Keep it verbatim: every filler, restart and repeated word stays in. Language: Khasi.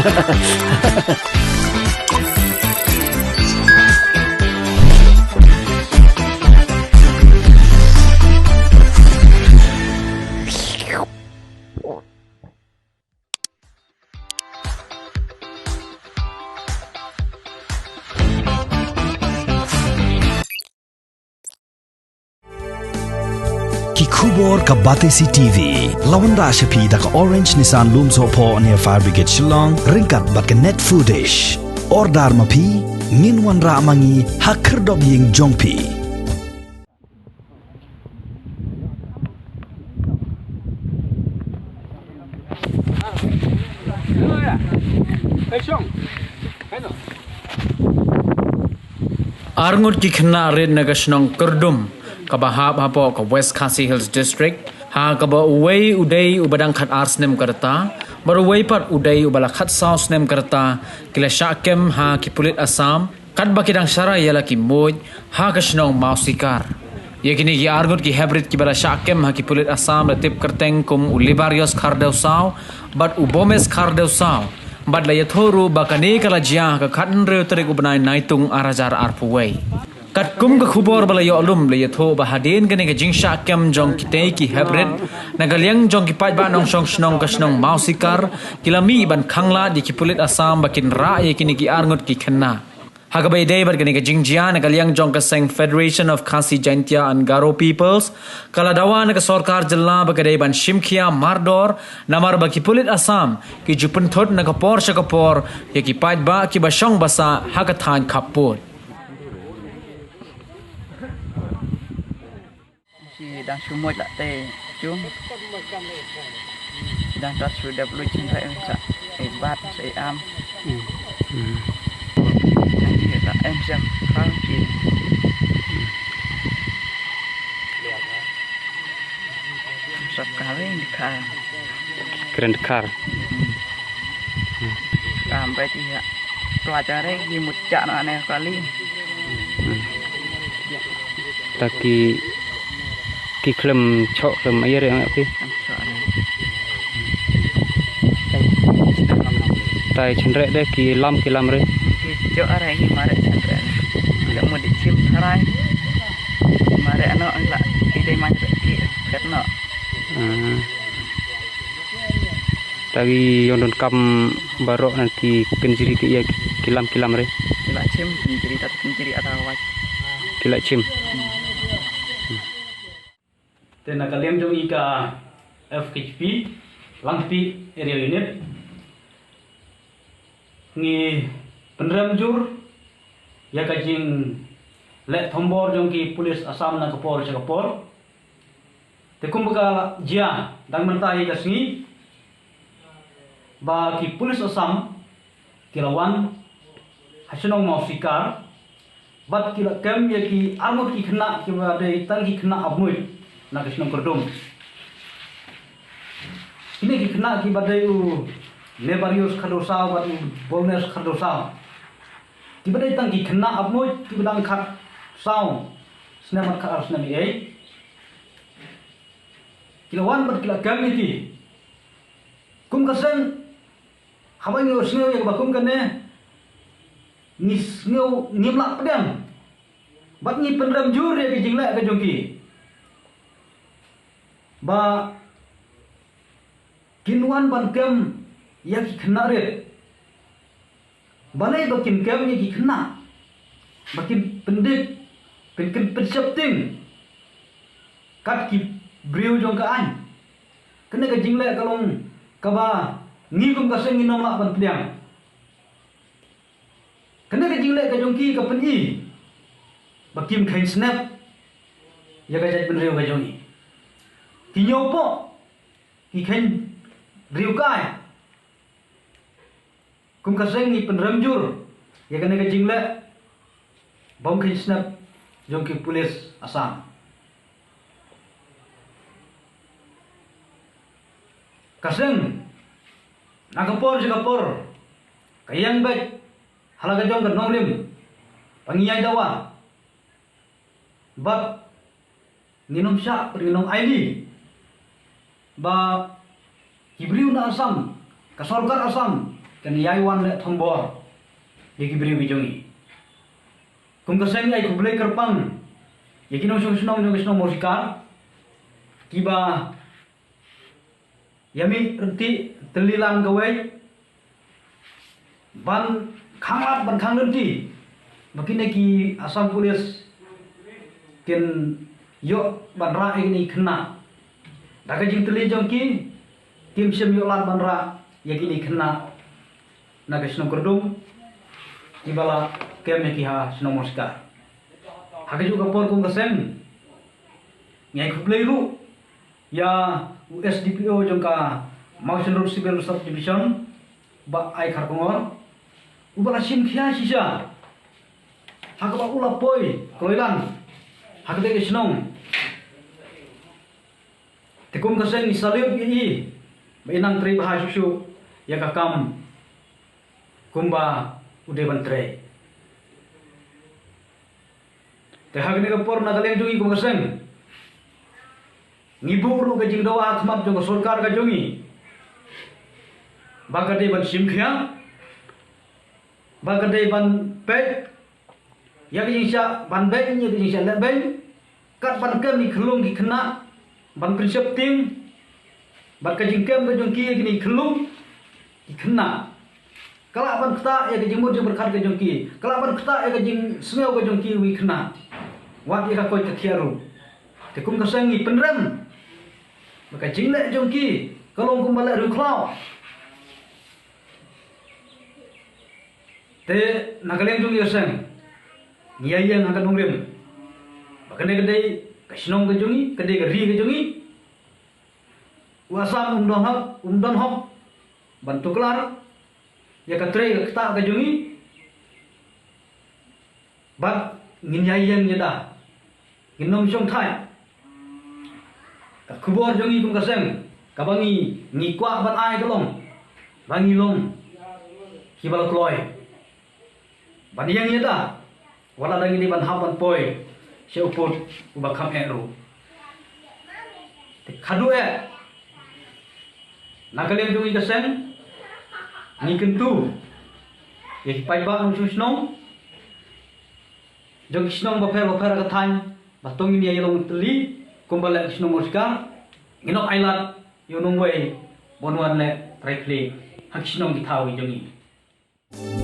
Ki khubor ka Batesi T V. La wanrah sha phi da ka Orange Nissan Lumsohphoh near Fire Brigade Shillong, ryngkat bad ka Net Foodish. Order ma phi, ngin wanrah ma ngi ha khyrdop ïing jong phi. Arngut ki khynnah rit na ka shnong Kyrdum, kaba hap hapoh ka West Khasi Hills District, ha kaba uwei u dei uba dang khatar snem ka rta, bad uwei pat u dei uba la khatsaw snem ka rta, ki la shah kem ha ki pulit Assam, katba ki dang sharai ïa la ki muid ha ka shnong Mawsikar. Ïa kine ki arngut ki heprit kiba la shah kem ha ki pulit Assam la tip kyrteng kum u Libarius Khardewsaw bad u Bomes Khardewsaw, bad la ïathuh ruh ba kane ka la jia ha ka khathynriew tarik u bnai Naitung ar hajar arphew wei. Katkum ka khubor ba la ïoh lum, la ïathuh ba hadien kane ka jingshah kem jong kitei ki heprit, na ka liang jong ki paidbah nongshong shnong ka shnong Mawsikar, ki la mih ban khanglad ïa ki pulit Assam ba kin rah ïa kine ki arngut ki khynnah. Ha kaba ïadei bad kane ka jingjia, na ka liang jong ka seng Federation of Khasi Jaintia and Garo Peoples, ka la dawa na ka sorkar jylla ba ka dei ban shim khia mardor, namar ba ki pulit Assam ki ju pynthut na ka por sha ka por ïa ki paidbah kiba shong basa ha ka thaiñ khappud. Ki dang shu muid la te jum. Ki dang tat shu dep luid shen rek sa e bat sa e am. Hmm. Hmm. Ki ta em jam kang ki. Sap kaweng di kar. Kren kar. Hmm. Hmm. Sampai dia. Pelajar lagi mucak nak aneh kali. Hmm. Ta ki, ki khlem choh khlem aier ïa nga phi. Tai chynreh de ki lam ki lam re. Ki choh are ki mareh chynreh. Ki la mut di chim tharai. Mareh ano ang la ki dei man ki phet no. Ah. Ta ki ïong donkam baroh na ki kynjri ki ïa ki lam ki lam re. Ki la chim kynjri ta kynjri ata waj. Ki la chim. Hmm. Te na ka liang jong i ka F K P Langpih Area Unit, ngi pynrem jur ïa ka jingleh thombor jong ki pulit Assam na ka por sha ka por. Te kumba ka jia dang mynta ïa ka sngi ba ki pulit Assam ki la wan ha shnong Mawsikar, bad ki la kem ïa ki arngut ki khynnah kiba dei tang ki khynnah apmuid na ka shnong Kyrdum. Kine ki khynnah kiba dei u Nebarius Khardewsaw bad u Bolnes Khardewsaw, kiba dei tang ki khynnah apmuid kiba dang khatsaw snem bad khatar snem ïa ei. Ki la wan bad ki la kem ïa ki. Kum ka seng, haba ngi sngew ïa kaba kum kane, ngi sngew ngim lah pdiang. Bad ngi pynrem jur ïa ki jingleh ka jong ki ba kin wan ban kem ïa ki khynnah rit. Balei ba kin kem ïa ki khynnah, ba kin pyndik, kin, kin pynsheptieng kat ki briew jong ka aiñ? Kane ka jingleh ka long kaba ngi kum ka seng ngim lah ban pdiang. Kane ka jingleh ka jong ki ka pyni ba kim kheiñ snep ïa ka jaitbynriew ka jong ngi. Ki ñiewpoh, ki kheiñ riewkai. Kum ka seng ngi pynrem jur ïa kane ka jingleh bym kheiñ snep jong ki pulit Assam. Ka seng na ka por sha ka por ka ïeng beit ha la ka jong ka nongrim ba ngi ïai dawa. Bad ngin ym shah, ngin ym ailad ba ki briew na Assam, ka sorkar Assam, kan ïai wan leh thombor ïa ki briew ki jong ngi. Kum ka seng ngi ai khublei kyrpang ïa ki nongshong shnong jong ka shnong Mawshikar kiba ïa mih ryntih tylli lang kawei ban khang lad ban khang lynti ba kine ki Assam Police kin ïoh ban rah ïa kine ki khynnah. Da ka jingtylli jong ki kim shym ïoh lad ban rah ïa kine ki khynnah na ka shnong Kyrdum kiba la kem ïa ki ha shnong Mawshikar. Ha kajuh ka por kum ka seng ngi ai khublei ruh ïa u S D P O jong ka Mawshynrut Civil Sub Division, Bah Ai Kharkongor, uba la shim khia shisha ha kaba u la poi kloi lang ha kata ka shnong. Te kum ka seng ngi salute ïa i ba i nang trei bha shuh shuh ïa ka kam kumba u dei ban trei. Te ha kane ka por na ka liang jong ngi kum ka seng ngi buh ruh ka jingdawa ha khmat jong ka sorkar ka jong ngi ba ka dei ban shim khia, ba ka dei ban peit ïa ka jingshah ban beiñ, ïa ka jingshah leh beiñ, kat ban kem ki khyllung ki khynnah ban pynsheptieng bad ka jingkem ka jong ki ïa kine ki khyllung ki khynnah. Ka lah ban ktah ïa ka jingmut jingpyrkhat ka jong ki, ka lah ban ktah ïa ka jingsngew ka jong ki wi khynnah, wat ïa ka koit ka khiah ruh. Te kum ka seng ngi pynrem ba ka jingleh jong ki ka long kumba leh riewkhlaw. Te na ka liang jong ngi ka seng ngi ïa ïeng ha ka nongrim ba kane ka dei ka shnong ka jong ngi, ka dei ka ri ka jong ngi. U Assam um don hok, um don hok ban tuklar ïa ka trei ka ktah ka jong ngi. Bad ngin ïa ïeng ïa da, ngin ym shong thait. Ka khubor jong ngi kum ka seng kaba ngi ngi kwah ban ai ka long ba ngi long kiba la kloi ban ïeng ïa da, wat la da ngi dei ban hap ban poi sha u pud uba kham eh ruh. Te khadduh eh na ka liang jong ngi ka seng ngi kyntu ïa ki paidbah nongshong shnong jong ki shnong bapher bapher ha ka thaiñ ba to ngin ïa ïalong tylli kumba leh ka shnong Mawshikar. Ngin ym ailad ïa u nongwei ban wan leh trai khlieh ha ki shnong ki thaw ki jong ngi.